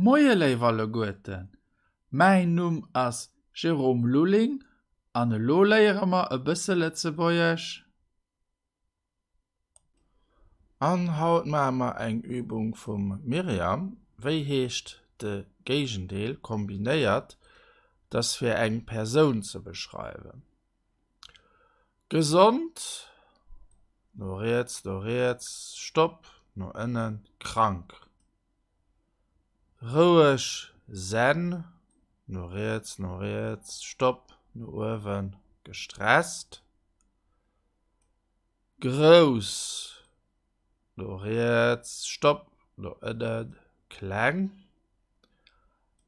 Moie léif alleguerten, mäin Numm ass Jérôme Lulling an elo léiere mer e bësse Lëtzebuergesch. An haut maache mer eng Übung vum Myriam, Wéi heescht de Géigendeel kombinéiert, dat fir eng Persoun ze beschreiwen. Gesond, no riets, no riets, Stopp, no ënnen, krank. Roueg, zen, no riets, no riets, Stopp, no uewen, gestresst. Grouss, no riets, Stopp, no ënnen, kleng.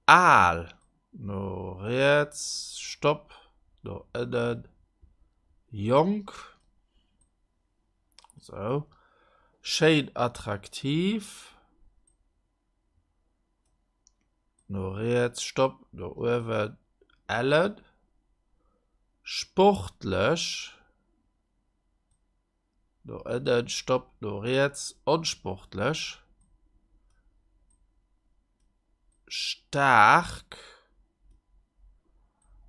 Al, no riets, Stopp, no ënnen, jonk. Sou. Schéin, attraktiv. No riets, Stopp, no uewen, ellen. Sportlech. No ënnen, Stopp, no riets, onsportlech. Staark.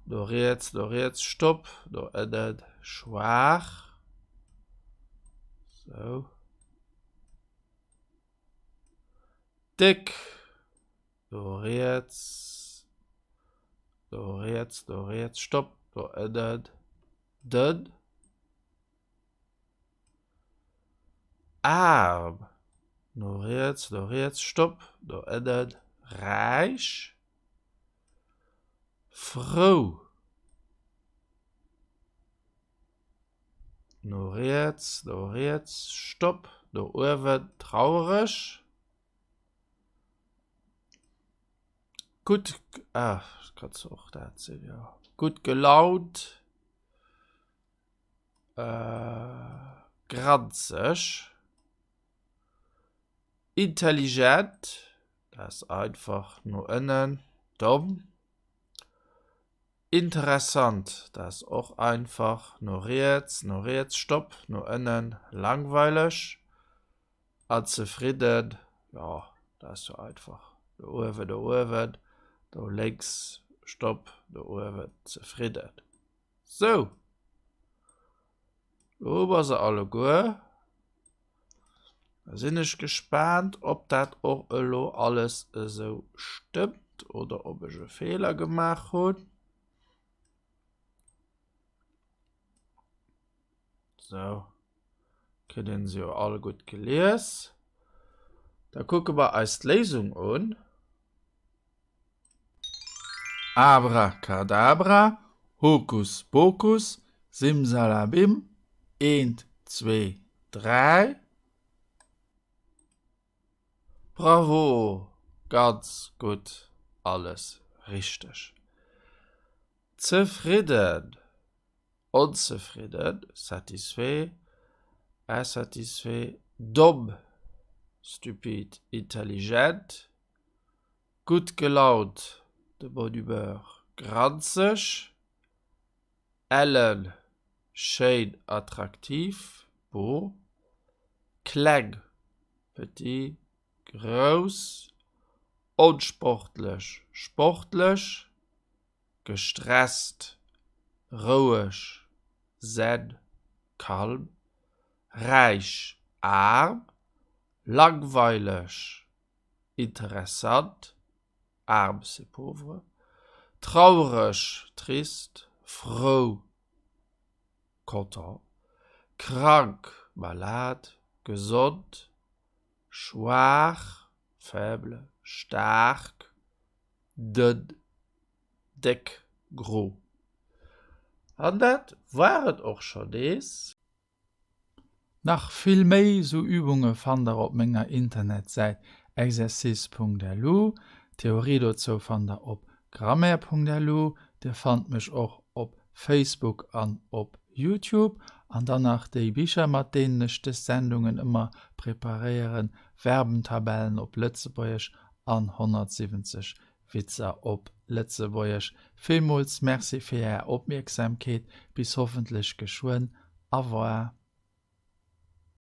No riets, no riets, Stopp, no ënnen, schwaach. Sou. Déck. No riets, no riets, no riets, Stopp, no ënnen, dënn. Aarm, no riets, no riets, Stopp, no ënnen, räich, frou, no riets, no riets, Stopp, no uewen, trauereg, gutt, ah, kanns och dat sinn, jo, gutt gelaunt. Granzeg, intelligent, dat ass einfach no ënnen, domm, interessant, dat ass och einfach no riets, no riets, Stopp, no ënnen, langweileg an zefridden, jo, dat ass jo einfach no uewen, no uewen, no lénks, Stopp, no uewen, zefridden. Sou, do hu mer se alleguer. Da sinn ech gespaant, ob dat och elo alles esou stëmmt oder ob ech e Feeler gemaach hunn. Sou, kritt een se jo all gutt gelies. Da kucke mer eis d'Léisung un. Abracadabra, Hokus Pokus, Simsalabim, eent, zwee, dräi. Bravo, ganz gutt, alles richteg. Zefridden, onzefridden, satisfait, insatisfait, domm, stupide, intelligent. Gutt gelaunt, de bonne humeur, granzeg, ellen, schéin, attraktiv, beau, kleng, petit, grouss, onsportlech, sportlech, gestresst, roueg, zen, calme, räich, aarm, langweileg, Interessant, arm c'est pauvre, traureg, triste, frou, content, krank, malade, gesond, schwaach, faible, staark, dënn, déck, gros. An dat war et och scho nees. Nach vill méi sou Übunge fannt der op menger Internetsäit exercice.lu. D'Theorie dozou fannt der op grammaire.lu. Dir fannt mech och op Facebook an op Youtube. An dann nach déi Bicher mat deenen ech dës Sendungen ëmmer preparéieren, Verbentabellen op Lëtzebuergesch an 170 Witzer op Lëtzebuergesch. Villmools Merci fir Är Opmierksamkeet. Bis hoffentlech geschwënn. Au revoir.